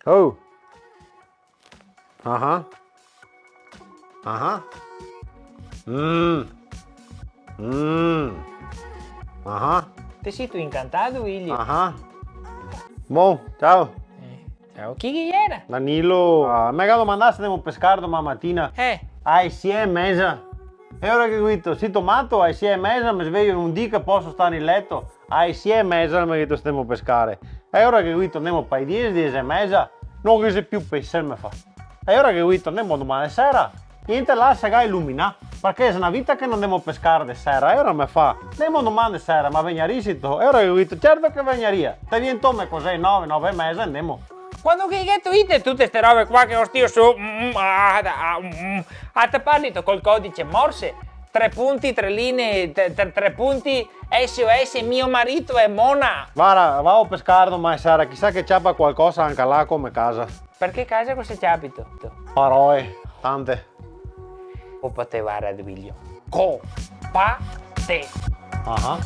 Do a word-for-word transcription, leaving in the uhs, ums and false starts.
Oh. Ah. Ah. Mm. Mm. Ah. Te sito incantà, Duilio? Ah. Bon, ciao. Eh, ciao. Chi che iera? Danilo. Ah, me ga domandà se ndemo pescar doman matina. Eh. A e sie e meza. E ora che go dito, sito mato? A e sie e meza me svejo, no go dito che poso star in leto. A e sie e meza me ga dito ndemo pescar. E ora che go dito ndemo pa e diese, diese e meza, no ghe xe più pese, me fa. E ora che go dito ndemo doman de sera, gnente là se ga iluminà, parché xe na vita che no ndemo pescar de sera. E ora me fa, ndemo doman de sera, ma vegnarìsito? E ora che go dito, certo che vegnaria. Te vien, tome cos'è, nove, nove e meza, ndemo. Quando che gheto dite tute ste robe qua che go stio su, mm, mm, ah, ah, mm, mm, ah, te parlito col codice Morse? Tre punti, tre linee, tre, tre, tre punti, S O S, mio marito è Mona. Vara, vao a pescar doman sera, chisà che ciapa qualcosa anca là come casa. Parché casa cosa ciapito? Paroe, tante. Copate, vara, Duilio. Copate. Ah.